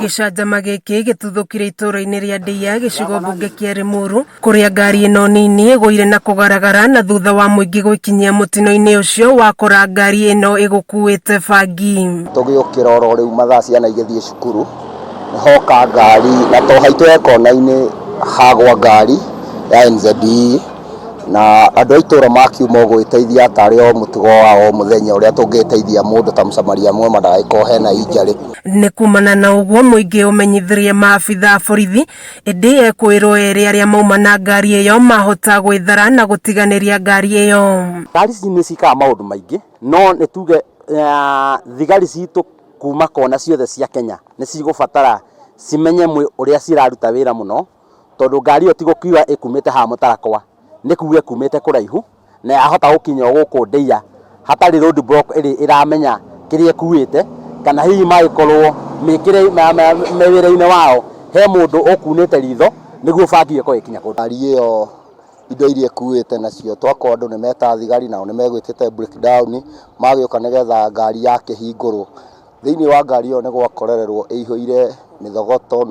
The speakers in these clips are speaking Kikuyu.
Gĩcanjama gĩkĩ gĩtuthũkire itũũra-inĩ rĩa Ndeiya gĩcigo mbunge kĩa Limuru kũrĩa ngari ĩno nini ĩgũire na kũgaragara na thutha wa mũingĩ gwĩkinyia mũtino-inĩ ũcio wakora ngari ĩno ĩgũkuĩte bangi. Tũgĩũkĩra oro rĩu mathaa ciana igĩthiĩ cukuru, hoka ngari na to haitũ he kona-inĩ hagwa ngari ya NZE na andũ a itũra makiuma gwĩteithia tarĩ o mũtugo wa o mũthenya ũrĩa tũngĩteithia mũndũ ta mũsamaria mwema ndagagĩkorwo hena injury. Nĩ kumana na ũguo mũingĩ ũmenyithirie maabitha a borithi ĩndĩ ekwĩrwo erĩ arĩa mauma na ngari ĩyo mahota gwĩthara na gũtiganĩria ngari ĩyo. Ngari ici nĩ ciĩkaga maũndũ maingĩ no nĩ tuge thigari citũ kuma kona ciothe cia Kenya nĩ cigũbatara cimenye ũrĩa ciraruta wĩra mũno, tondũ ngari ĩyo ti gũkiura ĩkumĩte haha Mũtarakwa, nĩ kuura ĩkumĩte kũraihu na yahota gũkinya o gũkũ Ndeiya hatarĩ road block ĩrĩa ĩramenya kĩrĩa ĩkuĩte, kana hihi magĩkorwo mĩkĩre me wĩra-inĩ wao he mũndũ ũkunĩte ritho nĩguo bangi ĩyo ĩkorwo ĩgĩkinya kũndũ. Ngari ĩyo indo iria ĩkuĩte nacio twakorwo andũ nĩ meta thigari nao nĩ megwĩtĩte breakdown magĩũka nĩgetha ngari yakĩhingũrwo. Thĩinĩ wa ngari ĩyo nĩ gwakorererwo ĩihũire mĩthogoto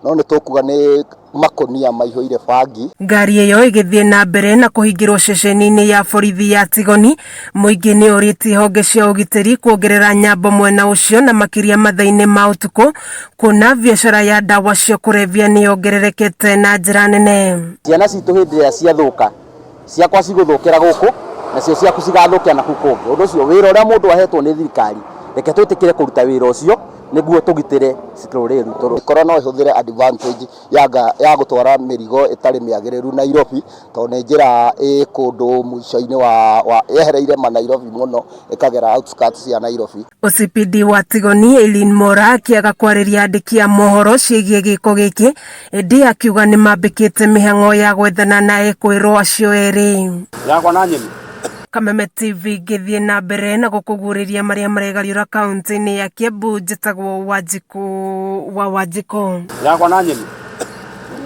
no nĩ tũkuga nĩ makũnia maihũire bangi. Ngari ĩyo ĩgĩthiĩ na mbere na kũhingĩrwo ceceni-inĩ ya borithi ya Tigoni. Mũingĩ nĩ ũrĩtie honge cia ũgitĩri kuongerera nyambo mwena ũcio na makĩria mathaa-inĩ ma ũtukũ kuona biacara ya ndawa cia kũrebia nĩ yongererekete na njĩra nene. Ciana citũ hĩndĩ ĩrĩa ciathũka, ciakwa cigũthũkĩra gũkũ nacio ciaku cigathũkĩra na kũu kũngĩ. Ũndũ ũcio wĩra ũrĩa mũndũ ahetwo nĩ thirikari, reke twĩtĩkĩre kũruta wĩra ũcio nĩguo tũgitĩre rũrĩrĩ rwitũ. Korwo no ĩhũthĩre advantage ya gũtwara mĩrigo ĩtarĩ mĩagĩrĩru Nairobi, tondũ nĩ njĩra ĩ kũndũ mũico-inĩ wa yehereire ma Nairobi mũno ĩkagera outskirts cia Nairobi. OCPD wa Tigoni Eileen Mora akĩaga kwarĩria andĩki a mohoro ciĩgiĩ gĩko gĩkĩ ĩndĩ akiuga nĩmambĩkĩte mĩhang'o ya gwethana na ekwĩrwo acio erĩ. Yakwa na nyeni. Kameme TV ngĩthiĩ na mbere na gũkũguũrĩria marĩa maregariũra kaunti-inĩ ya Kiambu. Njĩtagwo Wanjikũ wa Wanjikũ. Yakwa na nyeni.